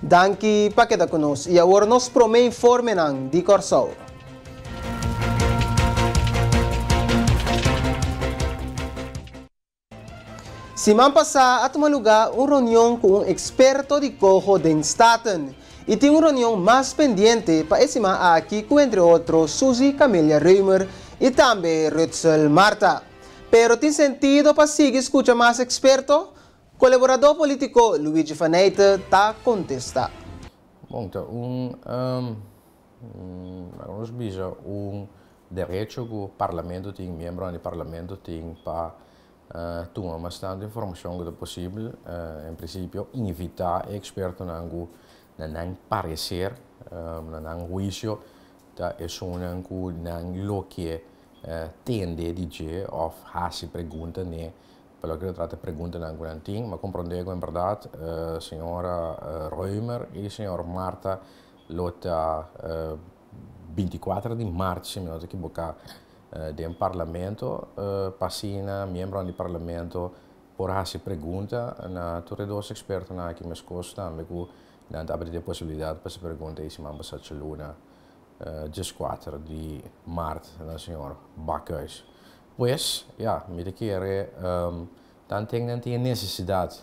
Danki pa keda ku nos i awor nos promé informenan di Kòrsou. Siman pasá a tuma lugá un reunion ku un eksperto di koho den Staten i tin un reunion mas pendiente pa e siman aki ku entre otro Suzy Camelia Römer i tambe Rutsel Martha. Pero tin sentido pa sigui skucha mas eksperto? Kolaboradó polítiko Luigi Faneyte ta kontestá. Bon, ta un, laga nos bisa, un derecho ku parlamento tin, miembronan di parlamento tin pa tuma mas tantu informashon ku ta posibel. En prinsipio invitá e ekspertonan ku na nan pareser, na nan huisio ta esunnan ku nan lo ke tende di dje òf hasi pregunta n'e. Pa loke ta trata e preguntanan ku nan tin, m'a komprondé ku en bèrdat señora Römer i señor Martha lo ta 24 di mart, si mi no ta ekiboká, den parlamento pa asina miembronan di parlamento por hasi pregunta na tur e dos ekspertonan aki meskos tambe ku nan ta abri e posibilidat pa hasi pregunta ei siman pasá djaluna 14 di mart na señor Bakhuis. Pues, ya, mi ta kere tanten nan tin e nesesidat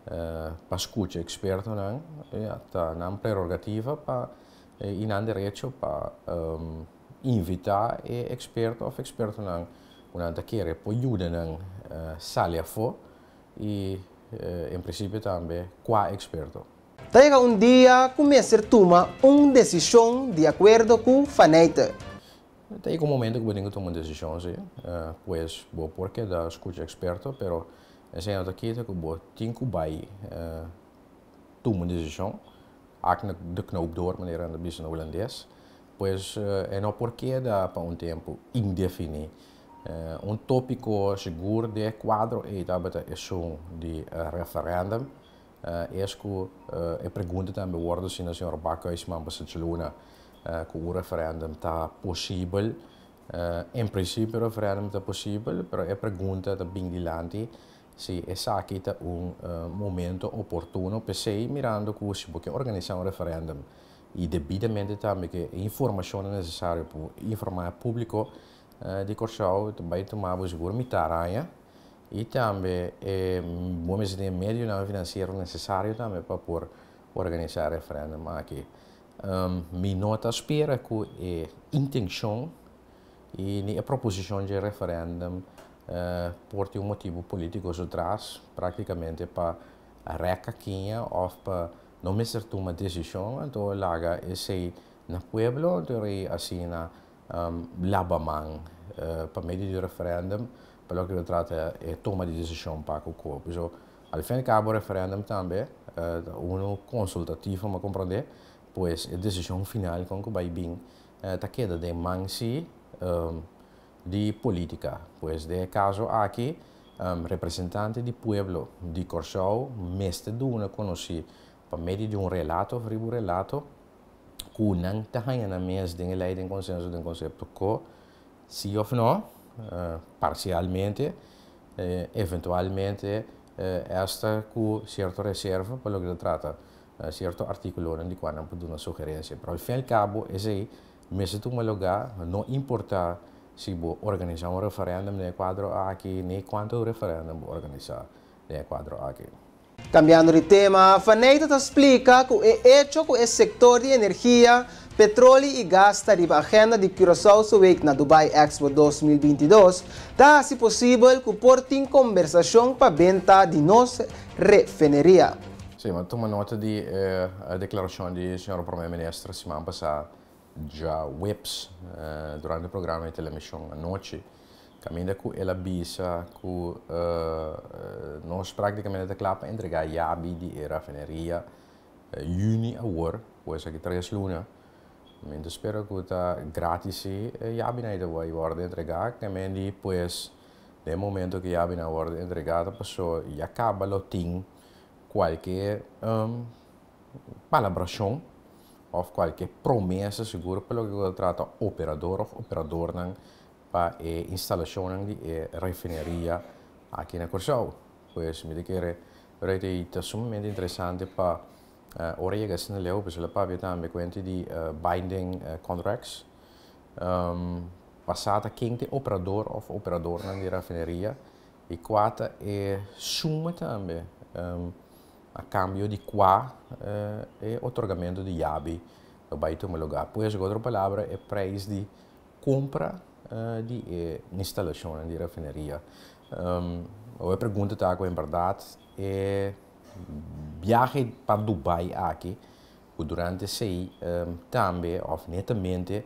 pa skucha ekspertonan, ya, ta nan prerogativa pa i nan derecho pa invitá e eksperto òf ekspertonan ku nan ta kere por yuda nan sali afó i en prinsipio tambe kua eksperto. Ta yega un dia ku mester tuma un desishon di akuerdo ku Faneyte. Ta yega un momento ku bo tin ku tuma un desishon si, pues bo por keda skucha eksperto, pero esei no ta kita ku bo tin ku bai tuma un desishon, hak de knoop door manera nan ta bisa na hulandes, pues e no por keda pa un tempu indefiní. Un tópiko sigur den e kuadro ei tabata esun di referèndum, Es ku e pregunta tambe wòrdu hasi na señor Bakhuis siman pasá djaluna ku un referèndum ta posibel. En prinsipio referèndum ta posibel, pero e pregunta ta bin dilanti si esaki ta un momento oportuno. P'esei mirando ku si bo ke organisá un referèndum i debidamente tambe ke e informashonnan nesesario pa informá e públiko di Kòrsou ta bai tuma bo sigur mitar aña. I tambe e bo mester tin e medionan finansiero nesesario tambe pa por organisá e referèndum aki. Mi no ta spera ku e intenshon i ni e proposishon dje referèndum por tin un motibu polítiko su tras, práktikamente pa rèk kakiña òf pa no mester tuma desishon, anto laga esei na pueblo, anto rei asina laba man pa medio di referèndum pa loke ta trata e toma di desishon pa ku kopi. So, al fin al kabo referèndum tambe ta unu konsultativo, mi a komprondé, pues e desishon final kon ku bai bin ta keda den man si di politika. Pues den e kaso aki representante di pueblo di Kòrsou mester duna konosí pa medio di un relato òf riba un relato ku nan ta haña nan mes den e lei den konsenso den konsepto ko si òf no, parsialmente, eventualmente esta ku sierto reserva pa loke ta trata sierto artíkulonan di kua nan por duna sugerensia. Pero al fin al kabo esei mester tuma lugá, no importá si bo organisá un referèndum den e kuadro aki ni kuantu referèndum bo organisá den e kuadro aki. Cambiando di tema, Faneyte ta splica cu e hecho cu e sector di energia, petroli y gas ta riba agenda di Curaçaose Week na Dubai Expo 2022, ta haci posibel cu por tin combersacion pa benta di nos refeneria. Sí, mi a tuma nota di e declaracion di señor Prome Minister siman pasa djaweps durante e programa di television anochi. Kaminda ku el a bisa ku nos práktikamente ta kla pa entregá yabi di e rafineria yüni awor, pues aki tres luna. Mi ta spera ku ta grátis si e yabinan ei ta bai wòrdu entregá. Kemendi pues den e momento ku e yabinan a wòrdu entregá ta pasó ya kaba lo tin kualke palabrashon òf kualke promesa sigur pa loke ku ta trata operador òf operadornan pa e instalashonnan di e refineria aki na Kòrsou. Pues mi ta kere Ruit ei ta sumamente interesante pa Ora yega asina leu, pues el a papia tambe kuenta di binding contracts. Pasá ta ken ta e operador òf operadornan di rafineria i kua ta e suma tambe a kambio di kua e otorgamentu di yabi lo bai tuma lugá. Pues, ku otro palabra, e preis di kompra di e instalashonnan di rafineria. Awor e pregunta ta ku en bèrdat e biahe pa Dubai aki, ku durante esei tambe òf netamente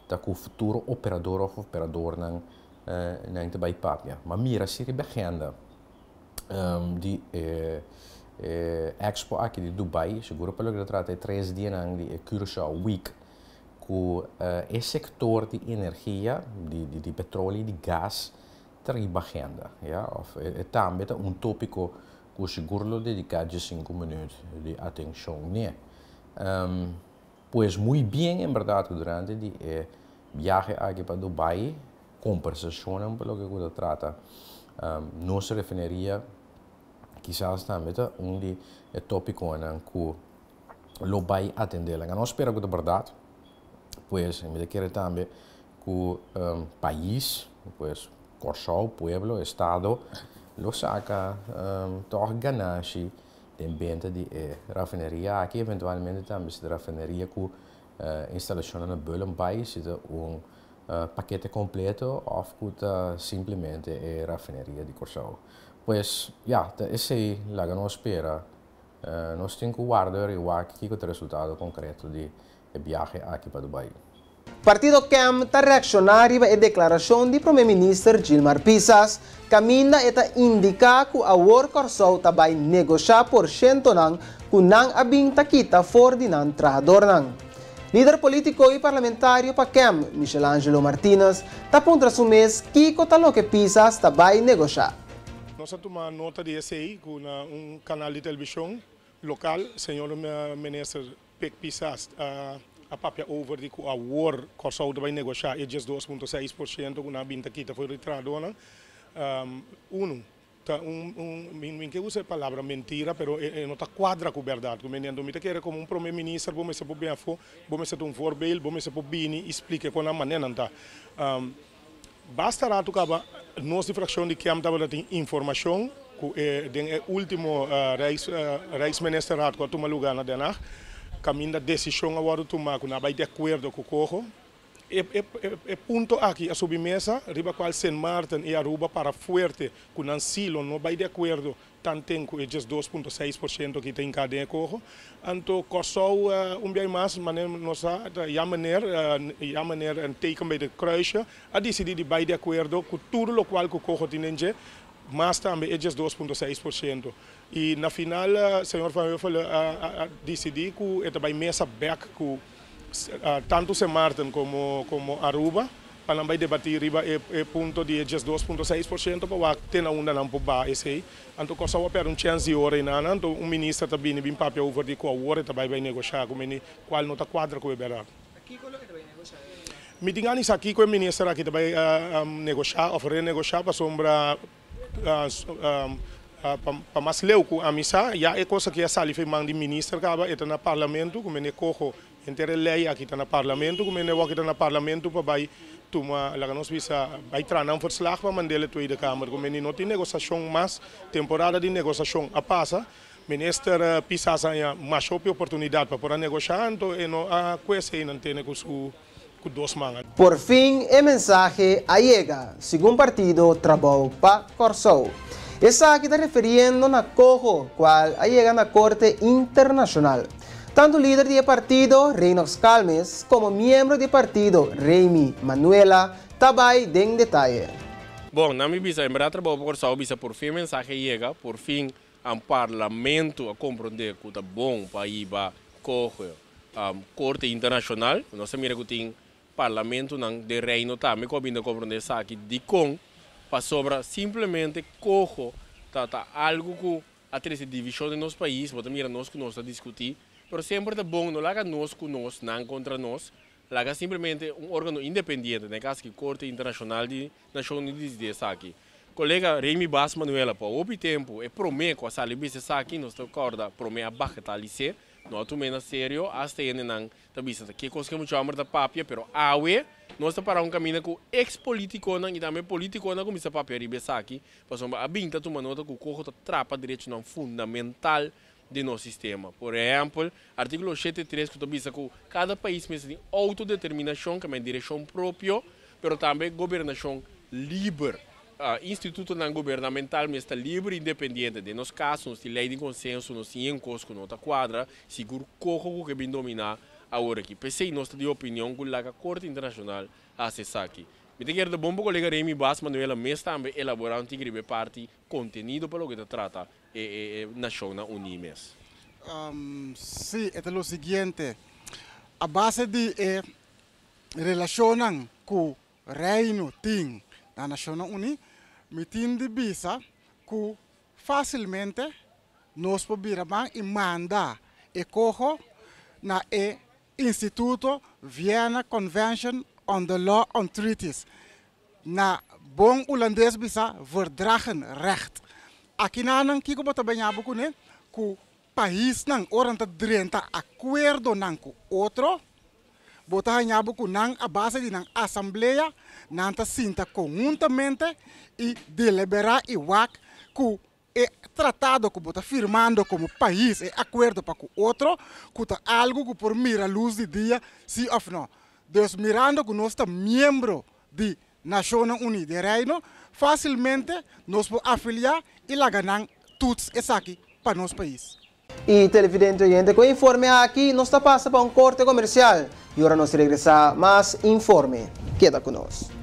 ta ku futuro operador òf operadornan nan ta bai papia. Ma mira si riba agenda di e expo aki di Dubai, seguro pa loke ta trata e tres dianan di e Curaçao Week, ku e sektor di energia, di petroleo i di gas ta riba agenda, ya, òf e tambe ta un tópiko ku sigur lo dediká diesinku minüt di atenshon n'e. Pues muy bien en bèrdat ku durante di e biahe aki pa Dubai, kombersashonnan pa loke ku ta trata nos refineria kisas tambe ta un di e tópikonan ku lo bai atendé. Laga nos spera ku ta bèrdat, pues mi ta kere tambe ku pais, pues Kòrsou, pueblo, estado, lo saka tòg ganashi den benta di e rafineria aki, eventualmente tambe si ta rafineria ku instalashonnan na Bullenbaai, si ta un pakete kompleto òf ku ta simplemente e rafineria di Kòrsou. Pues, ya, ta esei laga nos spera. Nos tin ku warda i wak kiko ta resultado konkreto di e biahe aki pa Dubai. Partido KEM ta reakshoná riba e deklarashon di Prome Minister Gilmar Pisas, kaminda e ta indiká ku awor Kòrsou ta bai negoshá porshentonan ku nan a bin ta kita for di nan trahadornan. Lider polítiko i parlamentario pa KEM, Michelangelo Martinus, ta puntra su mes kiko ta loke Pisas ta bai negoshá. Nos a tuma nota di esei ku na un kanal di televishon lokal señor Minister Pik Pisas a papia over di ku awor Kòrsou ta bai negoshá e 12.6% ku nan a bin ta kita for di trahadónan. Unu, ta un un mi mi ke usa e palabra mentira pero e no ta kuadra ku bèrdat ku mi ta kere komo un prome minister bo mester por bin afó, bo mester ta un voorbeeld, bo mester por bini i splika kon nan manera nan ta. Basta ratu kaba nos di frakshon di KEM tabata tin informashon ku e den e ultimo Rijks Rijksministerraad ku a tuma luga na Den Haag kaminda desishon a wòrdu tuma ku nan a bai di akuerdo ku Coho. E e punto aki a subi mesa riba kual Sint Maarten i Aruba para fuerte ku nan si lo no bai di akuerdo Tanten ku e 12.6% ki ta hinká den e koho. Anto Kòrsou un biaha mas, manera nos sa, ta ya meneer, ya meneer een teken bij de kruisje, a disidí di bai di akuerdo ku tur lokual ku koho tin den dje, mas tambe e 12.6%. I na final señor Van Huffelen a disidí ku e ta bai mesa bèk ku tantu Sint Maarten komo komo Aruba pa nan bai debatí riba e e punto di e 12.6% pa wak te na unda nan por baha esei. Anto Kòrsou a pèrdè un chèns di ora einan. Anto un minister ta bini bin papia over di ku awor e ta bai bai negoshá ku meni kual no ta kuadra ku e bèrdat. Kiko lo e ta bai negoshá? Mi tin gana di sa kiko e minister aki ta bai negoshá òf renegoshá pasobra Pa mas leu ku ami sa, ya e kos aki a sali for e man di minister kaba, e ta na parlamento ku mende koho henter e lei aki ta na parlamento ku mende awor aki ta na parlamento pa bai tuma laga nos bisa bai traha nan verslag pa mand'el e Tweede Kamer ku mende no tin negosashon mas, temporada di negosashon a pasa, minister Pisas a haña masha hopi oportunidat pa por a negosha anto e no a ku esei nan tene ku su. ku dos man. Por fin e mensahe a yega, segun partido Trabou pa Kòrsou. Esaki ta referiendo na Coho, kual a yega na Korte Internashonal. Tantu lider di e partido, Reynox Calmes, komo miembro di e partido, Reymi Manuela, ta bai den detaye. Bon, nan mi bisa, en berdad Trabou pa Kòrsou bisa por fin e mensahe a yega, por fin an parlamento a komprondé ku ta bon pa hiba Coho Korte Internashonal. Nos a mira ku tin parlamentonan den Reino tambe ku a bin ta komprondé esaki. Dikon? Pasobra simplemente koho ta ta algu ku a trese divishon den nos pais. Bo ta mira nos ku nos ta diskutí, pero semper ta bon no laga nos ku nos, nan kontra nos. Laga simplemente un órgano independiente, den e kas aki Korte Internashonal di Nashon Uní disidí esaki. Kolega Remy Bas Manuela pa hopi tempu e promé ku a sali bisa esaki, nos ta kòrda promé a bagetalis'é. No a tum'é na serio, asta hendenan ta bisa ta ke kos ku e mucha hòmber ta papia, pero awe nos ta para un kaminda ku eks politikonan i tambe politikonan a kuminsá papia riba esaki, pasobra a bin ta tuma nota ku koho ta trapa derechonan fundamental di nos sistema. Por ehèmpel, artíkulo 73 ku ta bisa ku kada pais mester tin outodeterminashon, ke men direkshon propio, pero tambe gobernashon liber. Institutonan gubernamental mester ta liber i independiente. Den nos kaso nos tin lei di konsenso, nos tin yen kos ku no ta kuadra, sigur koko ku ke bin dominá awor aki. P'esei nos ta di opinion ku laga Korte Internashonal hasi esaki. Mi ta kere ta bon pa kolega Remy Bas Manuela mes tambe elaborá un tiki riba e parti kontenido pa loke ta trata e Nashonnan Uní mes. Sí, e ta lo siguiente, A base di e relashonnan ku Reino tin na Nashonnan Uní, mi tin di bisa ku fásilmente nos por bira ban i manda e koho na e instituto Vienna Convention on the Law on Treaties, na bon hulandes bisa Verdragenrecht. Akinanan kiko bo ta baña bo kuné? Ku paisnan ora nan ta drenta akuerdonan ku otro, Bo ta haña bo ku nan a base di nan asamblea, nan ta sinta konhuntamente i deliberá i wak ku e tratado ku bo ta firmando komo pais, e akuerdo pa ku otro, ku ta algu ku por mira lus di dia si òf no. Dus mirando ku nos ta miembro di Nashonnan Uní den Reino, fásilmente nos por afiliá i laga nan tuts esaki pa nos pais. Y televidente oyente, cu e informe aki nos ta pasa pa un corte comercial y ora nos regresa mas informe. Keda cu nos.